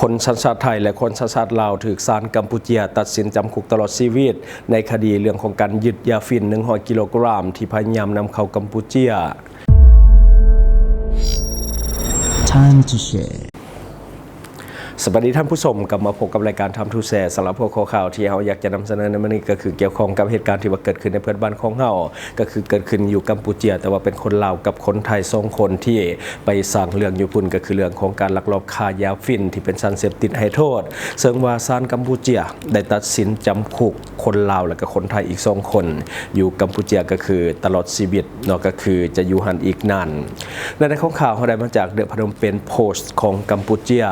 ຄົນສັນຊາດໄທ ແລະ ຄົນສັນຊາດລາວ ຖືກສານກຳປູເຈຍຕັດສິນຈຳຄຸກຕະຫຼອດຊີວິດ ໃນຄະດີເລື່ອງຂອງການຍຶດຢາຝິ່ນ ໜຶ່ງຮ້ອຍກິໂລກຣາມ ທີ່ພະຍາຍາມນຳເຂົ້າກຳປູເຈຍ. Time to share. ສະບາຍດີທ່ານຜູ້ຊົມ, ກັບມາພົບກັບລາຍການ Time to Share. ສຳລັບຫົວຂໍ້ຂ່າວທີ່ເຮົາຢາກຈະນຳສະເໜີໃນມື້ນີ້ ກໍຄືກ່ຽວຂ້ອງກັບເຫດການທີ່ວ່າເກີດຂຶ້ນໃນເພື່ອນບ້ານຂອງເຮົາ, ກໍຄືເກີດຂຶ້ນຢູ່ກຳປູເຈຍ, ແຕ່ວ່າເປັນຄົນລາວກັບຄົນໄທສອງຄົນທີ່ໄປສ້າງເລື່ອງຢູ່ພຸ້ນ, ກໍຄືເລື່ອງຂອງການລັກລອບຄ້າຢາຝິ່ນທີ່ເປັນສານເສບຕິດໃຫ້ໂທດ, ເຊິ່ງວ່າສານກຳປູເຈຍໄດ້ຕັດສິນຈຳຄຸກ ຄົນລາວ ແລະ ກໍຄົນໄທອີກສອງຄົນ ຢູ່ກຳປູເຈຍ ກໍຄືຕະຫຼອດຊີວິດເນາະ, ກໍຄືຈະຢູ່ຫັ້ນອີກນານ. ໃນໃນຂອງຂ່າວເຮົາໄດ້ມາຈາກ The Phnom Penh Post ຂອງກຳປູເຈຍ.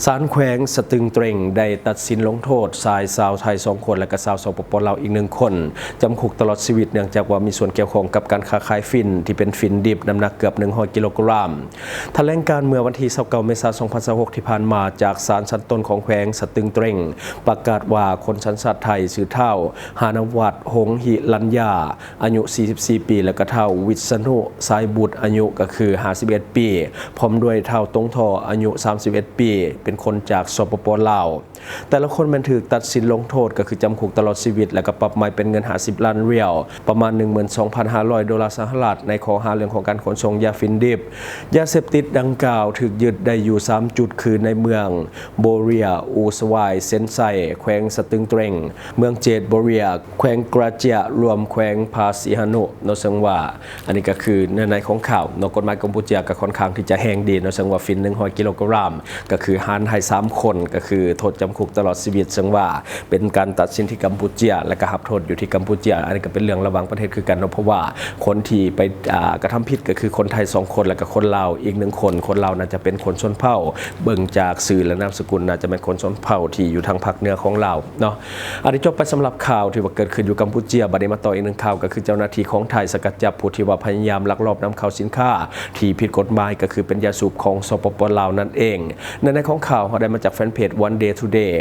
ສານແຂວງສະຕຶງເຕຣັງໄດ້ຕັດສິນລົງໂທດຊາຍຊາວໄທສອງຄົນ ແລະ ກໍຊາວ ສປປ ລາວ ອີກໜຶ່ງຄົນ ຈຳຄຸກຕະຫຼອດຊີວິດ ເນື່ອງຈາກວ່າມີສ່ວນກ່ຽວຂ້ອງກັບການຄ້າຂາຍຝິ່ນທີ່ເປັນຝິ່ນດິບ ນ້ຳໜັກເກືອບໜຶ່ງຮ້ອຍກິໂລກຣາມ. ຖະແຫຼງການເມື່ອວັນທີຊາວເກົ້າ ເມສາ ສອງພັນຊາວຫົກ ທີ່ຜ່ານມາ ຈາກສານຊັ້ນຕົ້ນຂອງແຂວງສະຕຶງເຕຣັງ ປະກາດວ່າຄົນສັນຊາດໄທຊື່ທ້າວ ຫານະວັດ ຫົງຫິລັນຍາ ອາຍຸສີ່ສິບສີ່ປີ ແລະ ກໍທ້າວ ວິສະນຸ ສາຍບຸດ ອາຍຸກໍຄືຫ້າສິບເອັດປີ ພ້ອມດ້ວຍທ້າວ ຕົງທໍ ອາຍຸສາມສິບເອັດປີ ເປັນຄົນຈາກ ສປປ ລາວ. ແຕ່ລະຄົນແມ່ນຖືກຕັດສິນລົງໂທດ ກໍຄືຈຳຄຸກຕະຫຼອດຊີວິດ ແລະ ກໍປັບໃໝເປັນເງິນຫ້າສິບລ້ານຣຽວ ປະມານໜຶ່ງໝື່ນສອງພັນຫ້າຮ້ອຍໂດລາສະຫະລັດ ໃນຂໍ້ຫາເລື່ອງຂອງການຂົນສົ່ງຢາຝິ່ນດິບ. ຢາເສບຕິດດັ່ງກ່າວຖືກຍຶດໄດ້ຢູ່ສາມຈຸດ ຄືໃນເມືອງໂບເຣຍ, ອູສະວາຍ, ເຊັນໄຊ, ແຂວງສະຕຶງເຕຣັງ, ເມືອງເຈດໂບເຣຍ, ແຂວງກຣາເຈຍ, ລວມແຂວງພາສີຫະນຸເນາະ, ເຊິ່ງວ່າ ອັນນີ້ກໍຄືເນື້ອໃນຂອງຂ່າວເນາະ. ກົດໝາຍກຳປູເຈຍກໍຄ່ອນຂ້າງທີ່ຈະແຮງດີເນາະ, ເຊິ່ງວ່າຝິ່ນໜຶ່ງຮ້ອຍກິໂລກຣາມ ກໍຄືຫານໃຫ້ສາມຄົນ ກໍຄືໂທດຈຳຄຸກຕະຫຼອດຊີວິດ, ເຊິ່ງວ່າເປັນການຕັດສິນທີ່ກຳປູເຈຍ ແລະ ກໍຮັບໂທດຢູ່ທີ່ກຳປູເຈຍ. ອັນນີ້ກໍເປັນເລື່ອງລະຫວ່າງປະເທດຄືກັນເນາະ, ເພາະວ່າຄົນທີ່ໄປ ອ່າ ກະທຳຜິດກໍຄືຄົນໄທສອງຄົນ ແລະ ກໍຄົນລາວອີກໜຶ່ງຄົນ. ຄົນລາວໜ້າຈະເປັນຄົນຊົນເຜົ່າ, ເບິ່ງຈາກຊື່ ແລະ ນາມສະກຸນ ໜ້າຈະແມ່ນຄົນຊົນເຜົ່າທີ່ຢູ່ທາງພາກເໜືອຂອງລາວເນາະ. ອັນນີ້ຈົບໄປສຳລັບຂ່າວທີ່ວ່າເກີດຂຶ້ນຢູ່ກຳປູເຈຍ. ບັດນີ້ມາຕໍ່ອີກໜຶ່ງຂ່າວ ກໍຄືເຈົ້າໜ້າທີ່ຂອງໄທສະກັດຈັບຜູ້ທີ່ວ່າພະຍາຍາມລັກລອບນຳເຂົ້າສິນຄ້າທີ່ຜິດກົດໝາຍ ກໍຄືເປັນຢາສູບຂອງ ສປປ ລາວ ນັ້ນເອງ. ໃນໃນຂອງຂ່າວເຮົາໄດ້ມາຈາກແຟນເພຈ One Day Today.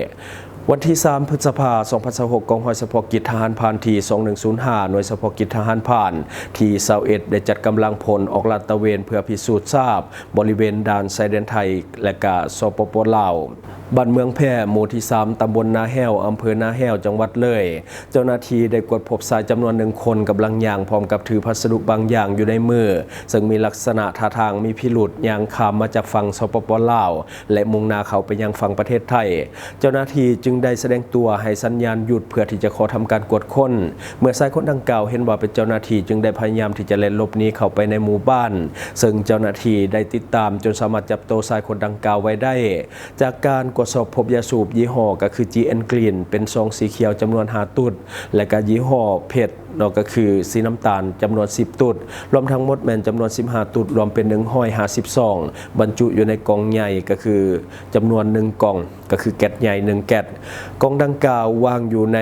ວັນທີສາມ ພຶດສະພາ ສອງພັນຊາວຫົກ ກອງຮ້ອຍສະເພາະກິດທະຫານພານທີສອງໜຶ່ງສູນຫ້າ ໜ່ວຍສະເພາະກິດທະຫານພານທີຊາວເອັດ ໄດ້ຈັດກຳລັງພົນອອກລາດຕະເວນເພື່ອພິສູດຊາບ ບໍລິເວນດ່ານຊາຍແດນໄທ ແລະ ກະ ສປປ ລາວ, ບ້ານເມືອງແພ ໝູ່ທີສາມ ຕຳບົນນາແຫ້ວ ອຳເພີນາແຫ້ວ ຈັງຫວັດເລີຍ. ເຈົ້າໜ້າທີ່ໄດ້ກວດພົບຊາຍຈຳນວນໜຶ່ງຄົນກຳລັງຍ່າງພ້ອມກັບຖືພັດສະດຸບາງຢ່າງຢູ່ໃນມື, ເຊິ່ງມີລັກສະນະທ່າທາງມີພິລຸດ, ຍ່າງຂ້າມມາຈາກຝັ່ງ ສປປ ລາວ ແລະ ມຸ່ງໜ້າເຂົ້າໄປຍັງຝັ່ງປະເທດໄທ. ເຈົ້າໜ້າທີ່ຈຶ່ງໄດ້ສະແດງຕົວໃຫ້ສັນຍານຢຸດ ເພື່ອທີ່ຈະຂໍທຳການກວດຄົ້ນ. ເມື່ອຊາຍຄົນດັ່ງກ່າວເຫັນວ່າເປັນເຈົ້າໜ້າທີ່ ຈຶ່ງໄດ້ພະຍາຍາມທີ່ຈະແລ່ນຫຼົບໜີເຂົ້າໄປໃນໝູ່ບ້ານ, ເຊິ່ງເຈົ້າໜ້າທີ່ໄດ້ຕິດຕາມຈົນສາມາດຈັບໂຕຊາຍຄົນດັ່ງກ່າວໄວ້ໄດ້. ຈາກການກວດສອບພົບຢາສູບຍີ່ຫໍ້ກໍຄື ຈີເອັນ ກຣີນ ເປັນຊອງສີຂຽວຈຳນວນຫ້າຕຸດ ແລະ ກະຍີ່ຫໍ້ເພັດເນາະ ກໍຄືສີນ້ຳຕານຈຳນວນສິບຕຸດ, ລວມທັງໝົດແມ່ນຈຳນວນສິບຫ້າຕຸດ, ລວມເປັນໜຶ່ງຮ້ອຍຫ້າສິບຊອງ, ບັນຈຸຢູ່ໃນກ່ອງໃຫຍ່ກໍຄືຈຳນວນໜຶ່ງກ່ອງ ກໍຄືແກັດໃຫຍ່ໜຶ່ງແກັດ. ກ່ອງດັ່ງກ່າວວາງຢູ່ໃນ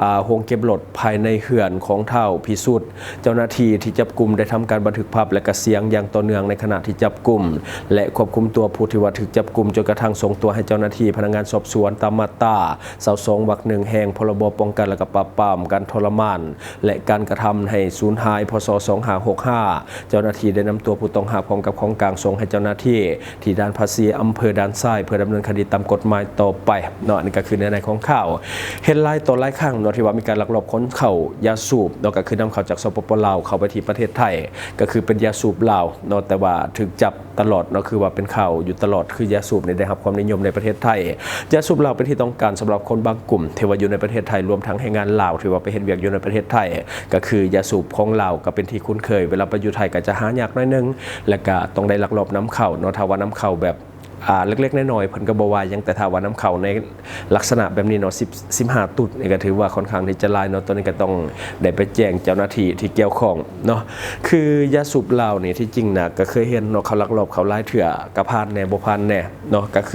ອ່າ ໂຮງເກັບລົດພາຍໃນເຮືອນຂອງທ້າວພິສຸດ. ເຈົ້າໜ້າທີ່ທີ່ຈັບກຸມໄດ້ທຳການບັນທຶກພາບ ແລະ ກະສຽງຢ່າງຕໍ່ເນື່ອງໃນຂະນະທີ່ຈັບກຸມ ແລະ ຄວບຄຸມຕົວຜູ້ທີ່ວ່າຖືກຈັບກຸມ ຈົນກະທັ່ງສົ່ງຕົວໃຫ້ເຈົ້າໜ້າທີ່ພະນັກງານສອບສວນຕາມມາດຕາຊາວສອງ ວັກໜຶ່ງ ແຫ່ງ ພລບ ປ້ອງກັນ ແລະ ກະປາບປາມການທໍລະມານ ແລະ ການກະທຳໃຫ້ສູນຫາຍ ພສ ສອງຫ້າຫົກຫ້າ. ເຈົ້າໜ້າທີ່ໄດ້ນຳຕົວຜູ້ຕ້ອງຫາພ້ອມກັບຂອງກາງສົ່ງໃຫ້ເຈົ້າໜ້າທີ່ ທີ່ດ່ານພາສີອຳເພີດ່ານຊາຍ ເພື່ອດຳເນີນຄະດີຕາມກົດໝາຍຕໍ່ໄປເນາະ. ອັນນີ້ກໍຄືເນື້ອໃນຂອງຂ່າວ. ເຫັນຫຼາຍຕໍ່ຫຼາຍຄັ້ງເນາະ ທີ່ວ່າມີການລັກລອບຂົນເຂົ້າຢາສູບເນາະ, ກໍຄືນຳເຂົ້າຈາກ ສປປ ລາວ ເຂົ້າໄປທີ່ປະເທດໄທ, ກໍຄືເປັນຢາສູບລາວເນາະ, ແຕ່ວ່າຖືກຈັບຕະຫຼອດເນາະ, ຄືວ່າເປັນຂ່າວຢູ່ຕະຫຼອດ, ຄືຢາສູບນີ້ໄດ້ຮັບຄວາມນິຍົມໃນປະເທດໄທ. ຢາສູບລາວເປັນທີ່ຕ້ອງການສຳລັບຄົນບາງກຸ່ມທີ່ວ່າຢູ່ໃນປະເທດໄທ, ລວມທັງແຮງງານລາວທີ່ວ່າໄປເຮັດວຽກຢູ່ໃນປະເທດໄທ, ກໍຄືຢາສູບຂອງລາວກໍເປັນທີ່ຄຸ້ນເຄີຍ, ເວລາໄປຢູ່ໄທກໍຈະຫາຍາກໜ້ອຍໜຶ່ງ ແລະ ກະຕ້ອງໄດ້ລັກລອບນຳເຂົ້າເນາະ. ຖ້າວ່ານຳເຂົ້າແບບ ອ່າ ເລັກໆນ້ອຍໆ ເພິ່ນກໍບໍ່ວ່າຫຍັງ, ແຕ່ຖ້າວ່ານຳເຂົ້າໃນລັກສະນະແບບນີ້ເນາະ ສິບ ສິບຫ້າຕຸດນີ້ ກໍຖືວ່າຄ່ອນຂ້າງທີ່ຈະຫຼາຍເນາະ, ໂຕນີ້ກໍຕ້ອງໄດ້ໄປແຈ້ງເຈົ້າໜ້າທີ່ທີ່ກ່ຽວຂ້ອງເນາະ. ຄືຢາສູບລາວນີ້ ທີ່ຈິງນະ ກໍເຄີຍເຫັນເນາະ, ເຂົາລັກລອບເຂົ້າຫຼາຍເທື່ອ ກໍຜ່ານແດ່ ບໍ່ຜ່ານແດ່ເນາະ, ກໍຄື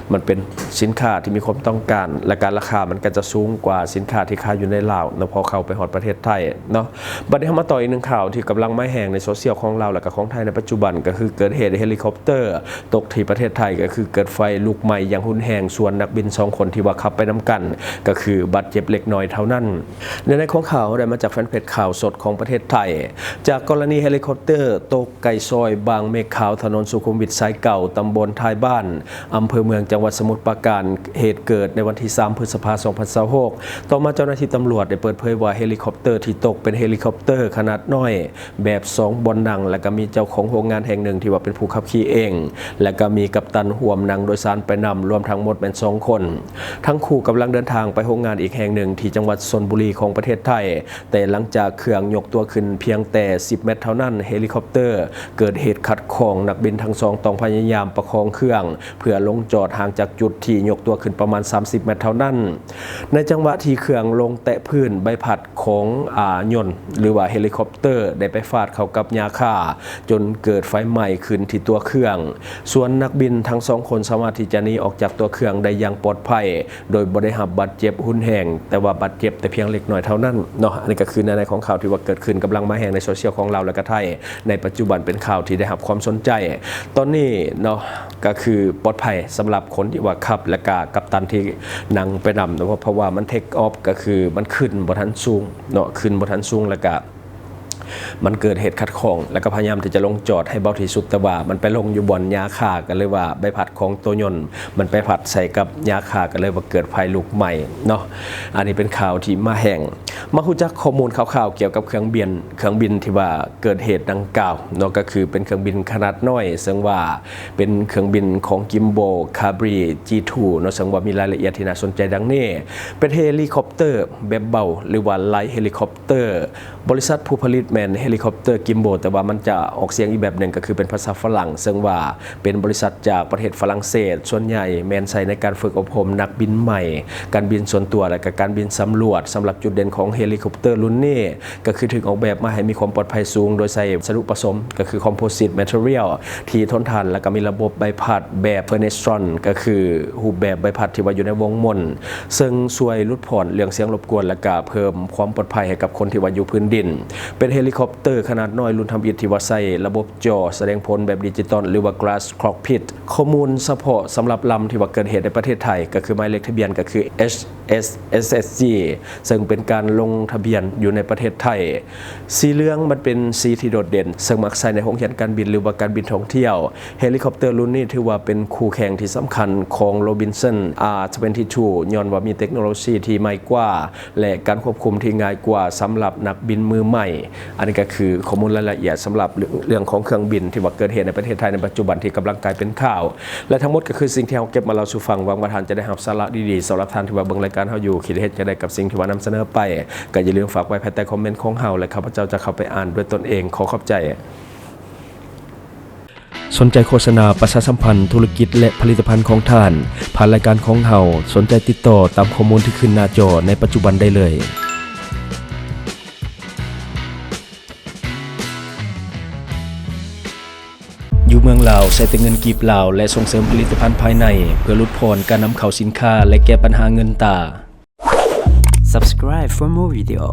ມັນເປັນສິນຄ້າທີ່ມີຄວາມຕ້ອງການ ແລະ ການລາຄາມັນກໍຈະສູງກວ່າສິນຄ້າທີ່ຂາຍຢູ່ໃນລາວເນາະ, ພໍເຂົ້າໄປຮອດປະເທດໄທເນາະ. ບັດນີ້ເຮົາມາຕໍ່ອີກໜຶ່ງຂ່າວທີ່ກຳລັງມາແຮງໃນໂຊຊຽວຂອງລາວ ແລະ ກໍຂອງໄທໃນປັດຈຸບັນ, ກໍຄືເກີດເຫດເຮລິຄອບເຕີຕົກທີ່ປະເທດ ໄທ ກໍຄືເກີດໄຟລຸກໄໝ້ຢ່າງຮຸນແຮງ, ສ່ວນນັກບິນສອງຄົນທີ່ວ່າຂັບໄປນຳກັນ ກໍຄືບາດເຈັບເລັກນ້ອຍເທົ່ານັ້ນ. ໃນໃນຂອງຂ່າວໄດ້ມາຈາກແຟນເພຈຂ່າວສົດຂອງປະເທດໄທ. ຈາກກໍລະນີເຮລິຄອບເຕີຕົກໃກ້ຊອຍບາງເມກຂາວ ຖະໜົນສຸຂຸມວິດສາຍເກົ້າ ຕຳບົນທ້າຍບ້ານ ອຳເພີເມືອງ ຈັງຫວັດສະໝຸດປາການ. ເຫດເກີດໃນວັນທີສາມ ພຶດສະພາ ສອງພັນຊາວຫົກ. ຕໍ່ມາເຈົ້າໜ້າທີ່ຕຳຫຼວດໄດ້ເປີດເຜີຍວ່າ ເຮລິຄອບເຕີທີ່ຕົກເປັນເຮລິຄອບເຕີຂະໜາດນ້ອຍ ແບບສອງບ່ອນນັ່ງ ແລະ ກໍມີເຈົ້າຂອງໂຮງງານແຫ່ງໜຶ່ງທີ່ວ່າເປັນຜູ້ຂັບຂີ່ເອງ ແລະ ກໍມີກັບຕັນຮ່ວມນັ່ງໂດຍສານໄປນຳ, ລວມທັງໝົດແມ່ນສອງຄົນ. ທັງຄູ່ກຳລັງເດີນທາງໄປໂຮງງານອີກແຫ່ງໜຶ່ງທີ່ຈັງຫວັດຊົນບຸລີຂອງປະເທດໄທ, ແຕ່ຫຼັງຈາກເຄື່ອງຍົກຕົວຂຶ້ນພຽງແຕ່ສິບແມັດເທົ່ານັ້ນ, ເຮລິຄອບເຕີເກີດເຫດຂັດຂ້ອງ, ນັກບິນທັງສອງຕ້ອງພະຍາຍາມປະຄອງເຄື່ອງ ເພື່ອລົງຈອດຫ່າງຈາກຈຸດທີ່ຍົກຕົວຂຶ້ນປະມານສາມສິບແມັດເທົ່ານັ້ນ. ໃນຈັງຫວະທີ່ເຄື່ອງລົງແຕະພື້ນ, ໃບພັດຂອງ ອາ ຍົນ ຫຼືວ່າເຮລິຄອບເຕີໄດ້ໄປຟາດເຂົ້າກັບຫຍ້າຄາ ຈົນເກີດໄຟໄໝ້ຂຶ້ນທີ່ຕົວເຄື່ອງ. ສ່ວນນັກບິນທັງສອງຄົນສາມາດທີ່ຈະໜີອອກຈາກຕົວເຄື່ອງໄດ້ຢ່າງປອດໄພ ໂດຍບໍ່ໄດ້ຮັບບາດເຈັບຮຸນແຮງ, ແຕ່ວ່າບາດເຈັບແຕ່ພຽງເລັກນ້ອຍເທົ່ານັ້ນເນາະ. ອັນນີ້ກໍຄືໃນໆຂອງຂ່າວທີ່ວ່າເກີດຂຶ້ນ, ກຳລັງມາແຮງໃນໂຊຊຽວຂອງລາວ ແລະ ກະໄທໃນປັດຈຸບັນ, ເປັນຂ່າວທີ່ໄດ້ຮັບຄວາມສົນໃຈຕອນນີ້ເນາະ. ກໍຄືປອດໄພສຳລັບຄົນທີ່ວ່າຂັບ ແລະກະກັບຕັນທີ່ນັ່ງໄປນຳເນາະ, ເພາະວ່າມັນເທກອອຟ ກໍຄືມັນຂຶ້ນບໍ່ທັນສູງເນາະ, ຂຶ້ນບໍ່ທັນສູງ ແລະກະມັນເກີດເຫດຂັດຂ້ອງ ແລະກະພະຍາຍາມທີ່ຈະລົງຈອດໃຫ້ເບົາທີ່ສຸດ, ແຕ່ວ່າມັນໄປລົງຢູ່ບ່ອນຫຍ້າຄາ ກໍເລີຍວ່າໃບພັດຂອງໂຕຍົນມັນໄປພັດໃສ່ກັບຫຍ້າຄາ ກໍເລີຍວ່າເກີດໄຟລຸກໄໝ້ເນາະ. ອັນນີ້ເປັນຂ່າວທີ່ມາແຮງ. ມາຮູ້ຈັກຂໍ້ມູນຂ່າວໆກ່ຽວກັບເຄື່ອງບິນ, ເຄື່ອງບິນທີ່ວ່າເກີດເຫດດັ່ງກ່າວເນາະ, ກໍຄືເປັນເຄື່ອງບິນຂະໜາດນ້ອຍ ເຊິ່ງວ່າ ເປັນເຄື່ອງບິນຂອງ Gimbal Cabri G two ເນາະ, ເຊິ່ງວ່າມີລາຍລະອຽດທີ່ໜ້າສົນໃຈດັ່ງນີ້. ເປັນເຮລິຄອບເຕີແບບເບົາ ຫຼືວ່າ Light Helicopter. ບໍລິສັດຜູ້ຜະລິດແມ່ນ Helicopter Gimbal, ແຕ່ວ່າມັນຈະອອກສຽງອີກແບບໜຶ່ງ ກໍຄືເປັນພາສາຝຣັ່ງ, ເຊິ່ງວ່າເປັນບໍລິສັດຈາກປະເທດຝຣັ່ງເສດ. ສ່ວນໃຫຍ່ແມ່ນໃຊ້ໃນການຝຶກອົບຮົມນັກບິນໃໝ່, ການບິນສ່ວນຕົວ ແລະ ກະການບິນສຳຫຼວດ. ສຳລັບຈຸດເດັ່ນຂອງເຮລິຄອບເຕີລຸ້ນນີ້ ກໍຄືຖືກອອກແບບມາໃຫ້ມີຄວາມປອດໄພສູງ ໂດຍໃຊ້ວັດຖຸປະສົມ ກໍຄື composite material ທີ່ທົນທານ ແລະ ກໍມີລະບົບໃບພັດແບບ Penetron ກໍຄືຮູບແບບໃບພັດທີ່ວ່າຢູ່ໃນວົງມົນ ເຊິ່ງຊ່ວຍຫຼຸດຜ່ອນເລື່ອງສຽງລົບກວນ ແລະ ກະເພີ່ມຄວາມປອດໄພໃຫ້ກັບຄົນທີ່ວ່າຢູ່ພື້ນດິນ. ເປັນເຮລິຄອບເຕີຂະໜາດນ້ອຍລຸ້ນທຳອິດທີ່ວ່າໃຊ້ລະບົບຈໍສະແດງຜົນແບບດິຈິຕອນ ຫຼືວ່າ Glass Cockpit. ຂໍ້ມູນສະເພາະສຳລັບລຳທີ່ວ່າເກີດເຫດໃນປະເທດໄທ ກໍຄືໝາຍເລກທະບຽນກໍຄື H S S S G ເຊິ່ງເປັນການລົງທະບຽນຢູ່ໃນປະເທດໄທ. ສີເຫຼືອງມັນເປັນສີທີ່ໂດດເດັ່ນ ເຊິ່ງມັກໃຊ້ໃນໂຮງຮຽນການບິນ ຫຼືວ່າການບິນທ່ອງທ່ຽວ. ເຮລິຄອບເຕີລຸ້ນນີ້ຖືວ່າເປັນຄູ່ແຂ່ງທີ່ສຳຄັນຂອງ Robinson R twenty-two ຍ້ອນວ່າມີເຕັກໂນໂລຊີທີ່ໃໝ່ກວ່າ ແລະ ການຄວບຄຸມທີ່ງ່າຍກວ່າສຳລັບນັກບິນມືໃໝ່. ອັນນີ້ກໍຄືຂໍ້ມູນລາຍລະອຽດສຳລັບເລື່ອງຂອງເຄື່ອງບິນທີ່ວ່າເກີດເຫດໃນປະເທດໄທໃນປັດຈຸບັນ ທີ່ກຳລັງກາຍເປັນຂ່າວ. ແລະ ທັງໝົດກໍຄືສິ່ງທີ່ເຮົາເກັບມາເລົ່າສູ່ຟັງ. ຫວັງວ່າທ່ານຈະໄດ້ຮັບສາລະດີໆ. ສຳລັບທ່ານທີ່ວ່າເບິ່ງລາຍການເຮົາຢູ່ ຄິດເຫັນຈັ່ງໃດກັບສິ່ງທີ່ວ່ານຳສະເໜີໄປ, ກໍຢ່າລືມຝາກໄວ້ພາຍໃຕ້ຄອມເມັນຂອງເຮົາ ແລະ ຂ້າພະເຈົ້າຈະເຂົ້າໄປອ່ານດ້ວຍຕົນເອງ. ຂໍຂອບໃຈ. ສົນໃຈໂຄສະນາປະຊາສຳພັນທຸລະກິດ ແລະ ຜະລິດຕະພັນຂອງທ່ານ ຜ່ານລາຍການຂອງເຮົາ? ສົນໃຈຕິດຕໍ່ຕາມຂໍ້ມູນທີ່ຂຶ້ນໜ້າຈໍໃນປັດຈຸບັນໄດ້ເລີຍ. ຢູ່ເມືອງລາວ ໃຊ້ແຕ່ເງິນກີບລາວ ແລະ ສົ່ງເສີມຜະລິດຕະພັນພາຍໃນ ເພື່ອຫຼຸດຜ່ອນການນຳເຂົ້າສິນຄ້າ ແລະ ແກ້ບັນຫາເງິນຕາ. Subscribe for more video.